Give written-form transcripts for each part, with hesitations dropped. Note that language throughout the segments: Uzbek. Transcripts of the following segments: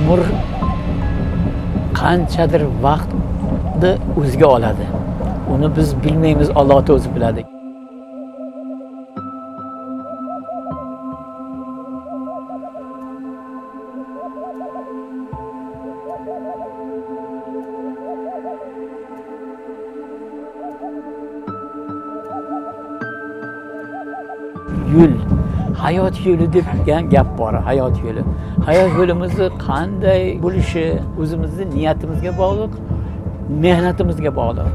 Umr qanchadir vaqtni o'ziga oladi. Uni biz bilmaymiz, Alloh o'zi biladi. Yo'l, hayot yo'li degan gap bor, hayot yo'li. Hayot yo'limizni qanday bo'lishi o'zimizni niyatimizga bog'liq, mehnatimizga bog'liq.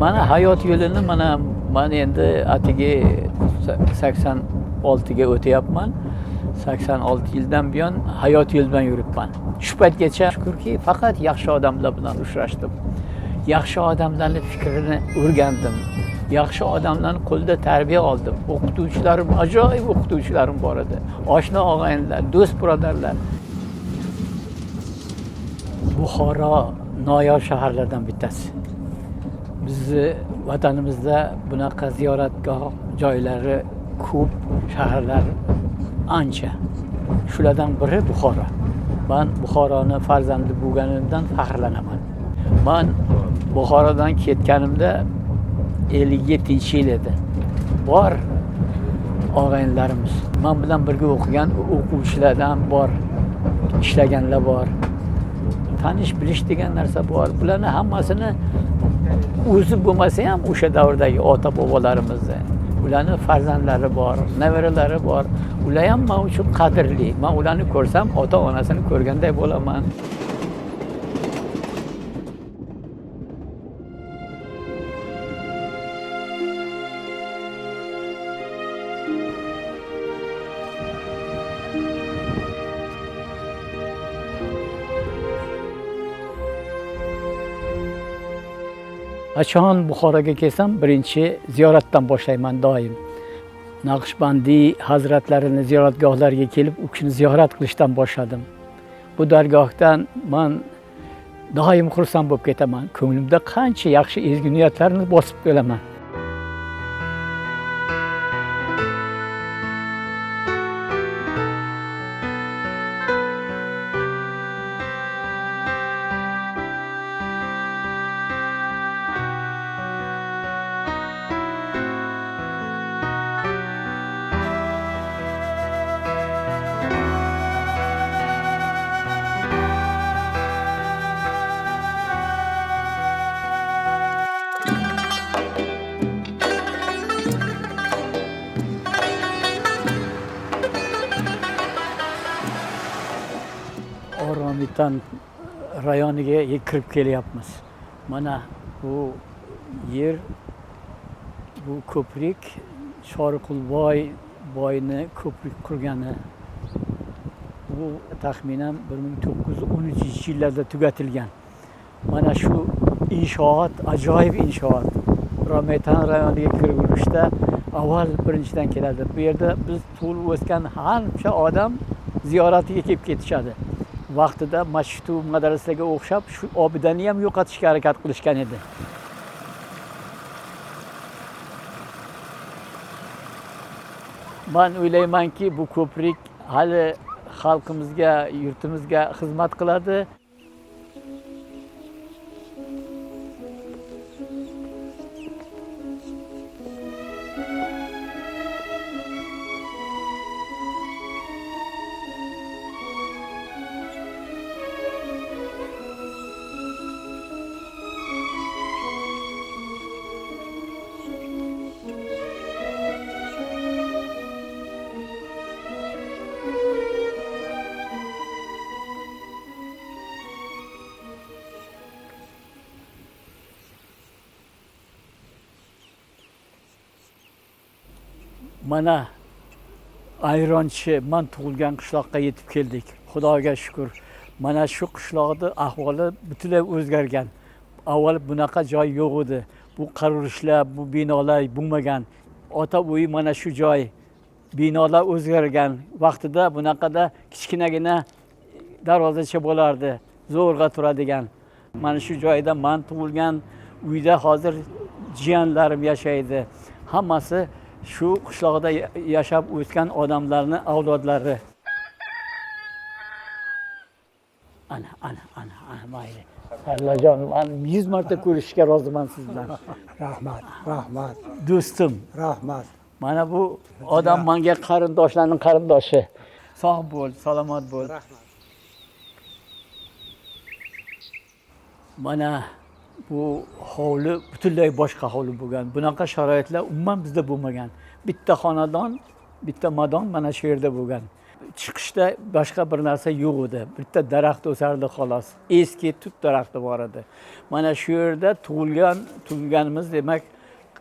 Mana hayot yo'lini mana endi atigi 86 ga o'tyapman. 86 yildan buyon hayot yo'li bilan yuribman. Shu paytgacha shukurki, faqat yaxshi odamlar bilan uchrashdim. Yaxshi odamlarning fikrini o'rgandim. Yaxshi odamlarning qo'lida tarbiya oldim. O'qituvchilarim, ajoyib o'qituvchilarim bor edi. Oshna og'aynilar, do'st birodarlar. Buxoro noyob shaharlardan bittasi. Bizni vatanimizda bunaqa ziyoratgoh joylari ko'p, shaharlar ancha. Shulardan biri Buxoro. Men Buxoroni farzandi bo'lganimdan faxrlanaman. Men Buxorodan ketganimda 57-yil edi. Bor og'aynilarimiz, men bilan birga o'qigan o'quvchilardan bor, ishlaganlar bor. Tanish bilish degan narsa bor. Bularni hammasini o'zi bo'lmasa ham o'sha davrdagi ota bobolarimizni, ularni farzandlari bor, nevaralari bor. Ular ham men uchun qadrli. Men ularni ko'rsam ota onasini ko'rganday bo'laman. Qachon Buxoroga kelsam, birinchi ziyoratdan boshlayman doim. Naqshbandiy hazratlarini ziyoratgohlariga kelib, u kishini ziyorat qilishdan boshladim. Bu dargohdan men doim xursand bo'lib ketaman. Ko'nglimda qancha yaxshi ezgu niyatlarni bosib kelaman. Romitan rayoniga kirib kelyapmiz. Mana bu yer, bu ko'prik Choriqulboy boyni ko'prik qurgani. Bu taxminan 1913-yillarda tugatilgan. Mana shu inshoot, ajoyib inshoot. Romitan rayoniga kirib avval birinchidan keladi. Bu yerda biz tug'ilib o'sgan hamma odam ziyoratiga kelib ketishadi. Vaqtida masjidu madrasaga o'xshab shu obidani ham yo'qotishga harakat qilishgan edi. Men o'ylaymanki, bu ko'prik hali xalqimizga, yurtimizga xizmat qiladi. Mana Ayronchi, man tug'ilgan qishloqqa yetib keldik. Xudoga shukur. Mana shu qishloqni ahvoli butunlay o'zgargan. Avval bunaqa joy yo'q edi. Bu qurilishlar, bu binolar bo'lmagan. Ota uyi mana shu joy. Binolar o'zgargan. Vaqtida bunaqada kichkinagina darvozacha bo'lardi. Zo'rg'a turadigan. Mana shu joyda man tug'ilgan uyda hozir jiyanlarim yashaydi. Hammasi shu qishloqda yashab o'sgan odamlarning avlodlari. Ana, ana, ana, ana, mayli. Sarlajon, man 100 marta ko'rishishga roziman siz bilan. Rahmat, rahmat, Do'stim. Rahmat. Mana bu odam menga qarindoshlarning qarindoshi. Sog' bo'l, salomat bo'l. Rahmat. Mana bu hovli butunlay boshqa hovli bo'lgan. Bunaqa sharoitlar umuman bizda bo'lmagan. Bitta xonadon, bitta madon mana shu yerda bo'lgan. Chiqishda boshqa bir narsa yo'q edi. Bitta daraxt o'sardi xolos. Eski tut daraxti bor edi. Mana shu yerda tug'ilganimiz, demak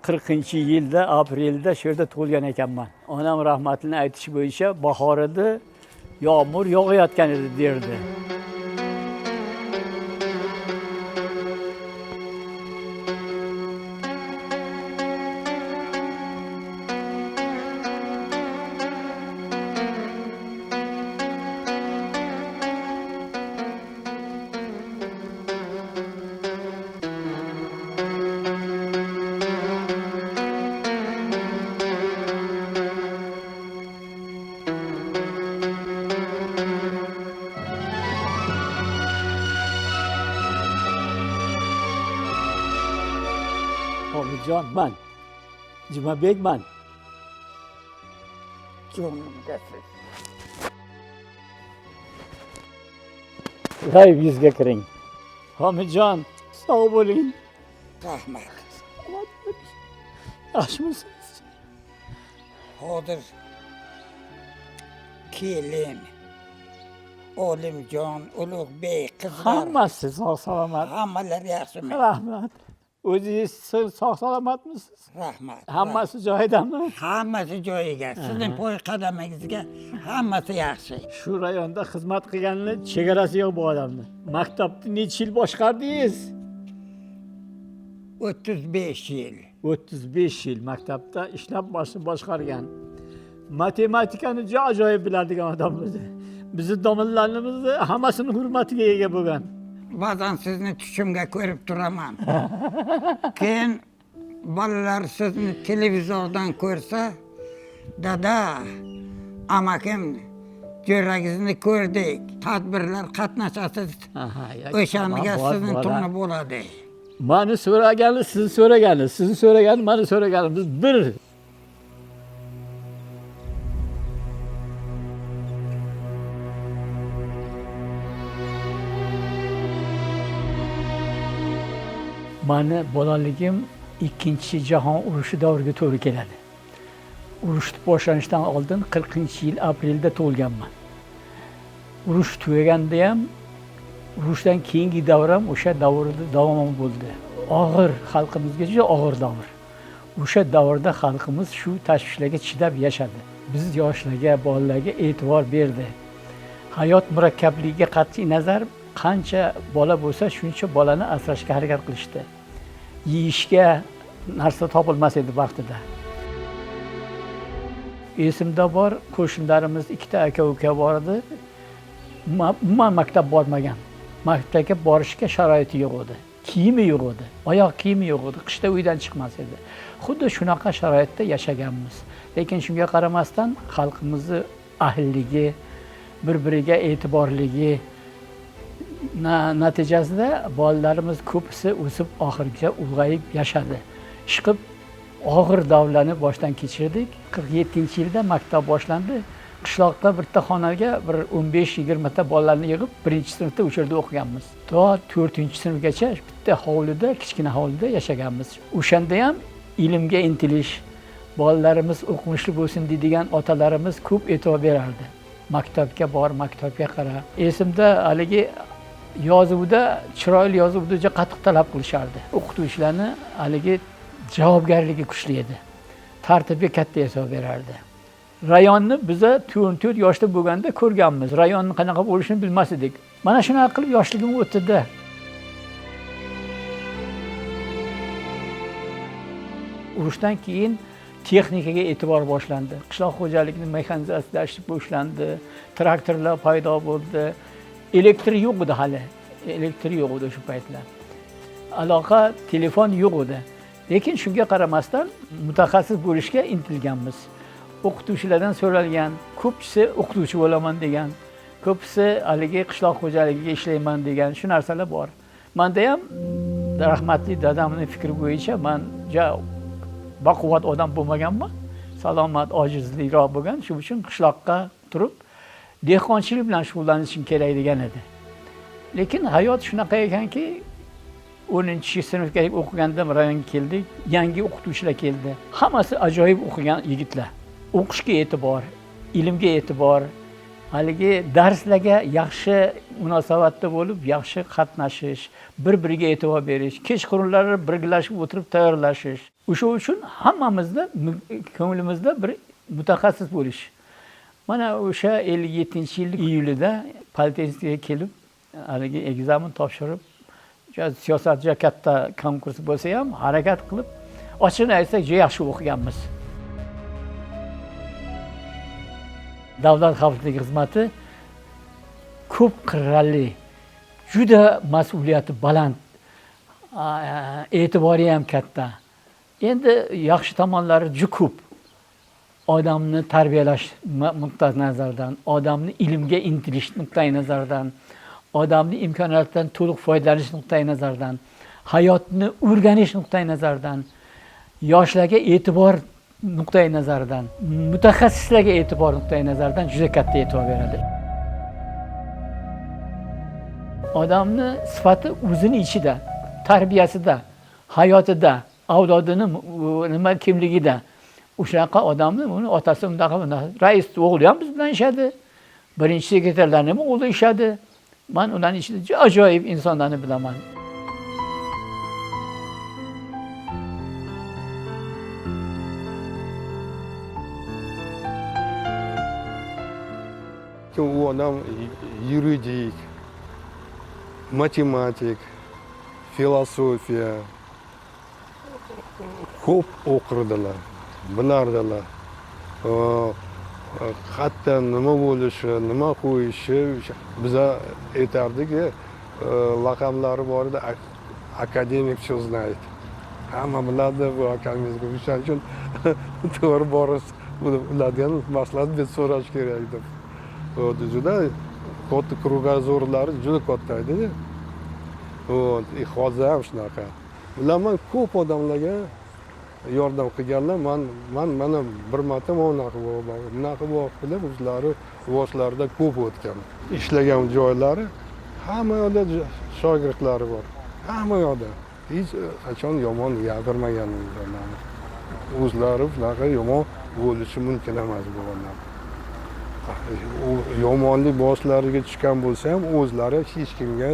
40-yilda aprelda shu yerda tug'ilgan ekanman. Onam rahmatlining aytishi bo'yicha bahor edi, yomg'ir yog'ayotgan edi derdi. Obidjon man, Jumabek man. Ko'nglimdasiz. G'ayb yuzga kiring. Homidjon, sog' bo'ling. Rahmat. Salomat bo'ling. Yaxshimisiz? Hozir kelin, Olimjon, Ulug'bek, qizlar Hammasi sog' salomat. Hammalari yaxshimi? Rahmat. O'zingiz sog' salomatmisiz? Rahmat. Hammasi joyidami? Hammasi joyiga. Sizning poy qadamingizga hammasi yaxshi. Shu rayonda xizmat qilganini chegarasi yo'q bu odamni. Maktabni necha yil boshqardingiz? 35 yil. 35 yil maktabda ishlab boshqargan. Matematikani juda ajoyib biladigan odam edi. Bizni domlalarimizni hammasini hurmatiga ega bo'lgan. Ba'zan sizni tushimga ko'rib turaman. Keyin bolalar sizni televizordan ko'rsa, dada, amakim jo'rangizni ko'rdik, tadbirlar qatnashasiz. O'shanga sizni tuni bo'ladi. Mani so'ragani sizni so'ragani, sizni so'ragani mani so'raganimiz bir. Mani bolaligim 2 jahon urushi davriga to'g'ri keladi. Urush boshlanishidan oldin 40-yil aprelda tug'ilganman. Urush tugaganda ham, urushdan keyingi davr ham o'sha davrda davom bo'ldi. Og'ir, xalqimizga juda og'ir davr. O'sha davrda xalqimiz shu tashvishlarga chidab yashadi. Biz yoshlarga, bolalarga e'tibor berdi. Hayot murakkabligiga qat'iy nazar qancha bola bo'lsa, shuncha bolani asrashga harakat qilishdi. Yeyishga narsa topilmas edi vaqtida. Esimda bor, qo'shnilarimiz ikkita aka-uka bor edi. Umuman maktab bormagan. Maktabga borishga sharoiti yo'q edi. Kiyimi yo'q edi. Oyoq kiyimi yo'q edi. Qishda uydan chiqmas edi. Xuddi shunaqa sharoitda yashaganmiz. Lekin shunga qaramasdan xalqimizni ahlligi, bir-biriga e'tiborligi natijasida bolalarimiz ko'pisi o'sib oxirigacha ulg'ayib yashadi. Ishqib og'ir davrlarni boshdan kechirdik. 47-yilda maktab boshlandi. Qishloqda bitta xonaga bir 15-20 ta bolalarni yig'ib 1-sinfda o'sha yerda o'qiganmiz. To 4-sinfgacha bitta hovlida, kichkina hovlida yashaganmiz. O'shanda ham ilmga intilish, bolalarimiz o'qimishli bo'lsin deydigan otalarimiz ko'p e'tibor berardi. Maktabga bor, maktabga qara. Esimda haligi yozuvda, chiroyli yozuvda juda qattiq talab qilishardi. O'qituvchilarni haligi javobgarligi kuchli edi. Tartibga katta e'tibor berardi. Rayonni biza 4 yoshda bo'lganda ko'rganmiz. Rayonni qanaqa bo'lishini bilmas edik. Mana shunaqa qilib yoshligim o'tdi. Urushdan keyin texnikaga e'tibor boshlandi. Qishloq xo'jaligini mexanizatsiyalashish boshlandi, traktorlar paydo bo'ldi. Elektr yo'q edi hali. Elektr yo'q edi o'sha paytlar. Aloqa, telefon yo'q edi. Lekin shunga qaramasdan mutaxassis bo'lishga intilganmiz. O'qituvchilardan so'ralgan, ko'pchisi o'qituvchi bo'laman degan, ko'pisi haligi qishloq xo'jaligiga ishlayman degan shu narsalar bor. Menda ham rahmatli dadamning fikri bo'yicha men ja baquvvat odam bo'lmaganman, salomat, ojizlikroq bo'lgan, shu uchun qishloqqa turib dehqonchilik bilan shug'ullanishim kerak degan edi. Lekin hayot shunaqa ekanki, 10-sinfga o'qiganda rayonga keldik, yangi o'qituvchilar keldi. Hammasi ajoyib o'qigan yigitlar. O'qishga e'tibor, ilmga e'tibor, haligi darslarga yaxshi munosabatda bo'lib, yaxshi qatnashish, bir-biriga e'tibor berish, kechqurunlari birgalashib o'tirib tayyorlashish. O'sha uchun hammamizda ko'nglimizda bir mutaxassis bo'lish. Mana o'sha 57-yil iyulida politexnikaga kelib, haligi ekzamen topshirib, siyosat juda katta konkurs bo'lsa ham harakat qilib, ochig'ini aytsak, juda yaxshi o'qiganmiz. Davlat xavfsizlik xizmati ko'p qirrali, juda mas'uliyati baland, e'tibori ham katta. Endi yaxshi tomonlari juda ko'p. Odamni tarbiyalash nuqtai nazaridan, odamni ilmga intilish nuqtai nazaridan, odamni imkoniyatdan to'liq foydalanish nuqtai nazaridan, hayotni o'rganish nuqtai nazaridan, yoshlarga e'tibor nuqtai nazaridan, mutaxassislarga e'tibor nuqtai nazaridan juda katta e'tibor beradi. Odamni sifati o'zini ichida, tarbiyasida, hayotida, avlodini nima kimligida. O'shaqa odamni uni otasi undaqa bunaqa. Rais o'g'li ham biz bilan ishadi. Birinchi sekretarlarning o'g'li ishadi. Men ularning ichida juda ajoyib insonlarni bilaman. U odam yuridik, matematik, filosofiya ko'p o'qirdilar, bilardilar. Hatto nima bo'lishi, nima qo'yishi biza aytardik, laqamlari bor edi, akademik все знает. Hamma biladi bu akademik. O'shaning uchun to'g'ri borish ulardan maslahat berib so'rash kerak deb. Juda katta kruгозорлari juda katta edi. Вот, и hozir ham shunaqa. Ular man ko'p odamlarga yordam qilganlar. Man mana bir marta bunaqa bunaqa bo'lib o'zlari boshlarida ko'p o'tgan. Ishlagan joylari hamma yoqda shogirdlari bor. Hamma yoqda. Hech qachon yomon gapirmagan ularni. O'zlari shunaqa yomon bo'lishi mumkin emas bu odam. Yomonlik boshlariga tushgan bo'lsa ham o'zlari hech kimga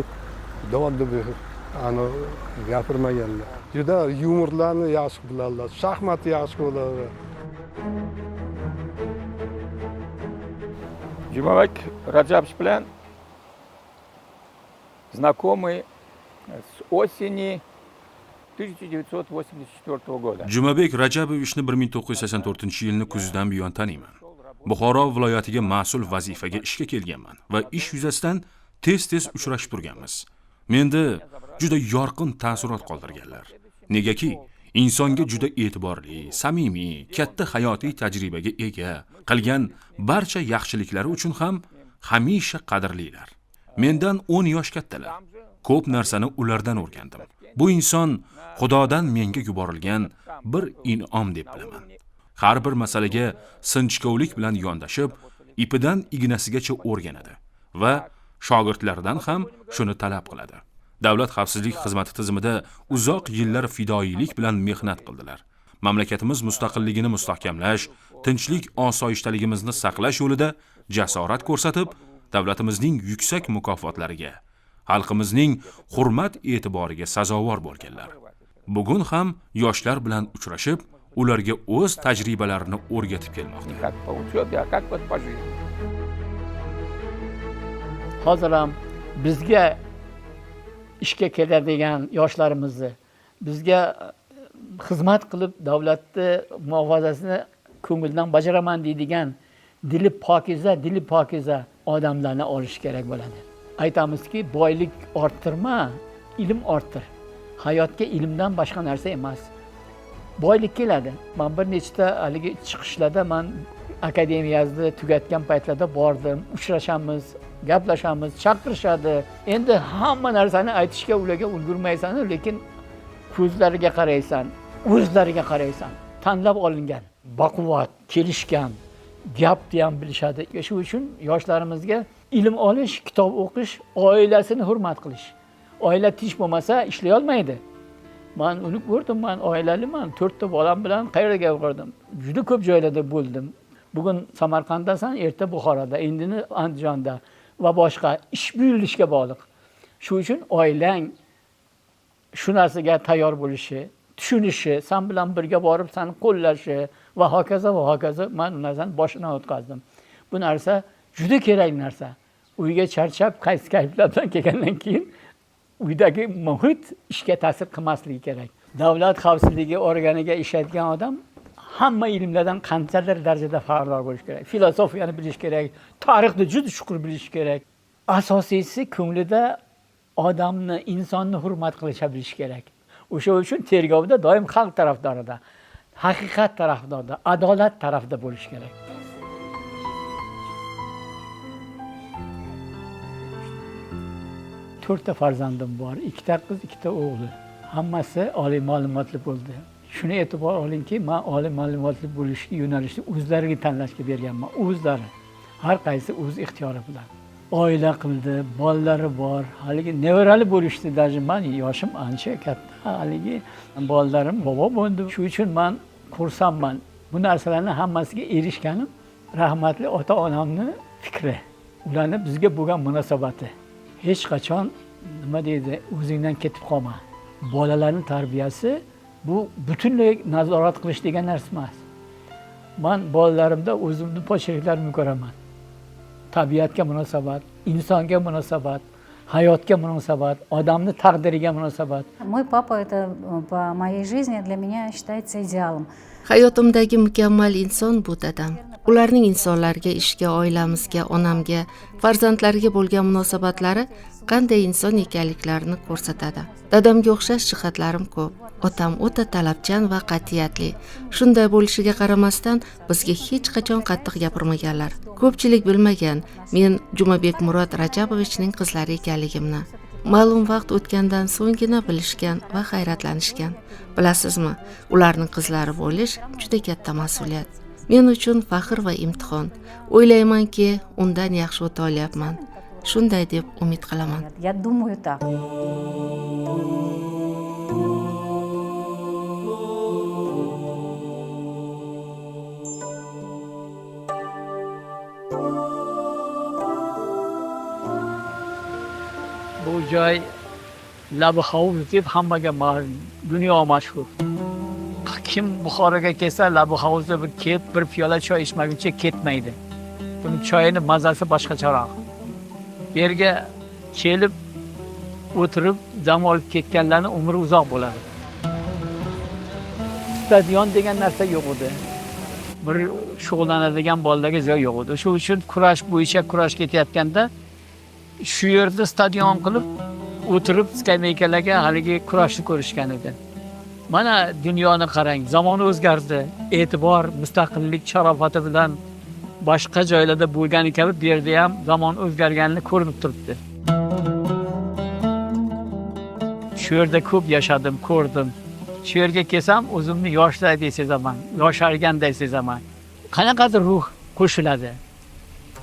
dod deb gapirmaganlar. Juda yumorlarni yaxshi biladilar, shaxmatni yaxshi ko'radilar. Jumabek Rajabovich bilan знакомы с осени 1984 года. Jumabek Rajabovichni 1984-yilni kuzidan buyon taniyman. Buxoro viloyatiga mas'ul vazifaga ishga kelganman va ish yuzasidan tez-tez uchrashib turganmiz. Menda juda yorqin taassurot qoldirganlar. Negaki, insonga juda e'tiborli, samimiy, katta hayotiy tajribaga ega, qilgan barcha yaxshiliklari uchun ham hamisha qadrlilar. Mendan 10 yosh kattalar. Ko'p narsani ulardan o'rgandim. Bu inson Xudodan menga yuborilgan bir in'om deb bilaman. Har bir masalaga sinchkovlik bilan yondashib, ipidan ignasigacha o'rganadi va shogirdlardan ham shuni talab qiladi. Davlat xavfsizlik xizmati tizimida uzoq yillar fidoyilik bilan mehnat qildilar. Mamlakatimiz mustaqilligini mustahkamlash, tinchlik osoyishtaligimizni saqlash yo'lida jasorat ko'rsatib, davlatimizning yuksak mukofotlariga, xalqimizning hurmat e'tiboriga sazovor bo'lganlar. Bugun ham yoshlar bilan uchrashib, ularga o'z tajribalarini o'rgatib kelmoqda. Не как по учебе, а как вот по жизни. Hozir ham bizga ishga keladigan yoshlarimizni bizga xizmat qilib davlatni muhofazasini ko'ngildan bajaraman deydigan dili pokiza odamlarni olish kerak bo'ladi. Aytamizki, boylik orttirma, ilm orttir. Hayotga ilmdan boshqa narsa emas. Boylik keladi. Men bir nechta haligi chiqishlarda men akademiyasini tugatgan paytlarda bordim, uchrashamiz, gaplashamiz, chaqirishadi. Endi hamma narsani aytishga ularga ulgurmaysan, lekin ko'zlariga qaraysan, o'zlariga qaraysan. Tanlab olingan, baquvvat, kelishgan, gapni ham bilishadi. Shu uchun yoshlarimizga ilm olish, kitob o'qish, oilasini hurmat qilish. Oila tinch bo'lmasa ishlay olmaydi. Men uni ko'rdim, men oilaliman, 4 ta bolam bilan qayerga bordim? Juda ko'p joylarda bo'ldim. Bugun Samarqanddasan, erta Buxoroda, endini Andijonda va boshqa ish buyurilishga bog'liq. Shu uchun oilang shu narsaga tayyor bo'lishi, tushunishi, sen bilan birga borib seni qo'llashi va hokazo va hokazo. Men bu narsani boshidan o'tkazdim. Bu narsa juda kerak narsa. Uyga charchab, qaysi kayflar bilan kelgandan keyin uydagi muhit ishga ta'sir qilmasligi kerak. Davlat xavfsizligi organiga ishlaydigan odam hamma ilmlardan qanchadir darajada xabardor bo'lish kerak. Filosofiyani bilish kerak, tarixni juda chuqur bilish kerak. Asosiysi ko'nglida odamni, insonni hurmat qilisha bilish kerak. O'sha uchun tergovda doim xalq tarafdorida, haqiqat tarafdorida, adolat tarafida bo'lish kerak. To'rtta farzandim bor, 2ta qiz, 2ta o'g'li. Hammasi oliy ma'lumotli bo'ldi. Shuni e'tibor olingki, men oliy ma'lumotli bo'lishga yo'nalishni o'zlariga tanlashga berganman. O'zlari, har qaysi o'z ixtiyori bilan. Oila qildi, bolalari bor, haligi nevarali bo'lishdi. Даже men yoshim ancha katta, haligi bolalarim bobo bo'ldi. Shu uchun men xursandman. Bu narsalarning hammasiga erishganim rahmatli ota-onamning fikri, ularning bizga bo'lgan munosabati. Hech qachon nima deydi, o'zingdan ketib qolma. Bolalarning tarbiyasi bu butunlay nazorat qilish degan narsa emas. Men bolalarimda o'zimni pochchaliklarimni ko'raman. Tabiatga munosabat, insonga munosabat, hayotga munosabat, odamni taqdiriga munosabat. Мой папа это по моей жизни для меня считается идеалом. Hayotimdagi mukammal inson bu dadam. Ularning insonlarga, ishga, oilamizga, onamga, farzandlariga bo'lgan munosabatlari qanday inson ekanliklarini ko'rsatadi. Dadamga o'xshash jihatlarim ko'p. Otam o'ta talabchan va qat'iyatli. Shunday bo'lishiga qaramasdan bizga hech qachon qattiq gapirmaganlar. Ko'pchilik bilmagan men Jumabek Murod Rajabovichning qizlari ekanligimni. Ma'lum vaqt o'tgandan so'nggina bilishgan va hayratlanishgan. Bilasizmi, ularning qizlari bo'lish juda katta mas'uliyat. Men uchun faxr va imtihon. O'ylaymanki, undan yaxshi o'ta olyapman. Shunday deb umid qilaman. Я думаю так. Bu joy Labi Hovuz deb hammaga ma'lum, dunyo mashhur. Kim Buxoroga kelsa, Labi Hovuzda bir kelib, bir piyola choy ichmaguncha ketmaydi. Buni choyini mazasi boshqacharoq. Bu yerga kelib o'tirib dam olib ketganlarning umri uzoq bo'ladi. Stadion degan narsa yo'q edi. Bir shug'ullanadigan bolalarga joy yo'q edi. Shu uchun kurash bo'yicha kurash ketayotganda shu yerda stadion qilib o'tirib skameykalarga haligi kurashni ko'rishgan edi. Mana dunyoni qarang, zamon o'zgardi. E'tibor, mustaqillik sharofati bilan boshqa joylarda bo'lgani kabi bu yerda ham zamon o'zgarganini ko'rinib turibdi. Shu yerda ko'p yashadim, ko'rdim. Shu yerga kelsam o'zimni yoshlardek sezaman, yosharganday sezaman. Qanaqadir ruh qo'shiladi.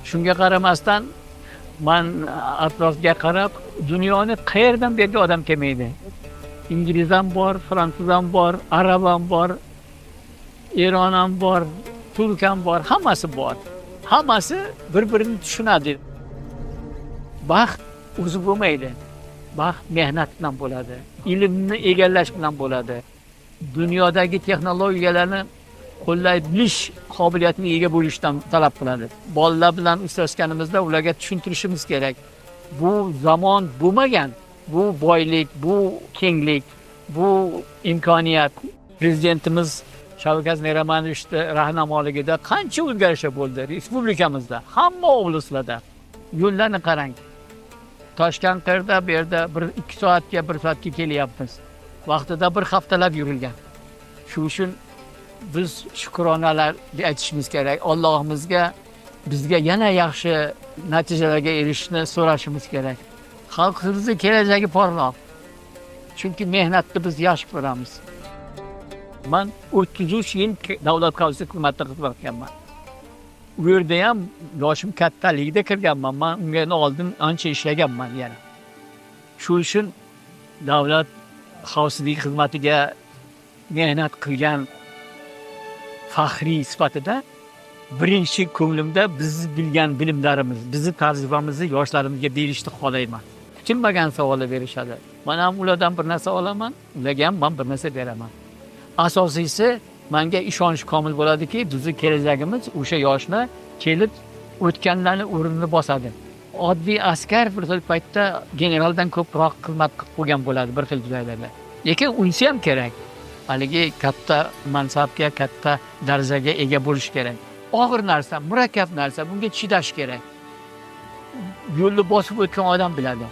Shunga qaramasdan man atrofga qarab dunyoni qayerdan bu yerga odam kelmaydi. Ingliz ham bor, fransuz ham bor, arab ham bor, Eron ham bor, turk ham bor, hammasi bor. Hammasi bir-birini tushunadi. Baxt o'zi bo'lmaydi. Baxt mehnat bilan bo'ladi, ilmni egallash bilan bo'ladi. Dunyodagi texnologiyalarni qo'llay bilish qobiliyatiga ega bo'lishdan talab qiladi. Bolalar bilan uchrashganimizda ularga tushuntirishimiz kerak. Bu zamon bo'lmagan, bu boylik, bu kenglik, bu imkoniyat. Prezidentimiz Shavkat Miromonovichni rahnamoligida qancha o'zgarishlar bo'ldi respublikamizda, hamma oblastlarda. Yo'llarni qarang. Toshkent qayerda, bu yerda 1-2 soatga, 1 soatga kelyapmiz. Vaqtida bir haftalab yurilgan. Shu uchun biz shukronalar aytishimiz kerak. Allohimizga bizga yana yaxshi natijalarga erishishni so'rashimiz kerak. Xalqimizni kelajagi porloq. Chunki mehnatni biz yaxshi ko'ramiz. Man 33 yil davlat xavfsizlik xizmatida xizmat qilganman. U yerda ham yoshim kattaligida kirganman. Man unga oldin ancha ishlaganman yana. Shu uchun davlat xavfsizlik xizmatiga mehnat qilgan faxriy sifatida birinchi ko'nglimda bizni bilgan bilimlarimiz, bizni tajribamizni yoshlarimizga berishni xohlayman. Kutilmagan savollar berishadi. Man ham ulardan bir narsa olaman, ularga ham man bir narsa beraman. Asosiysi menga ishonch komil bo'ladiki, bizni kelajagimiz o'sha yoshlar kelib o'tganlarni o'rnini bosadi. Oddiy askar bir xil paytda generaldan ko'proq xizmat qilib qo'ygan bo'ladi bir xil joylarda. Lekin unisi ham kerak. Haligi katta mansabga, katta darajaga ega bo'lish kerak. Og'ir narsa, murakkab narsa, bunga chidash kerak. Yo'lni bosib o'tgan odam biladi.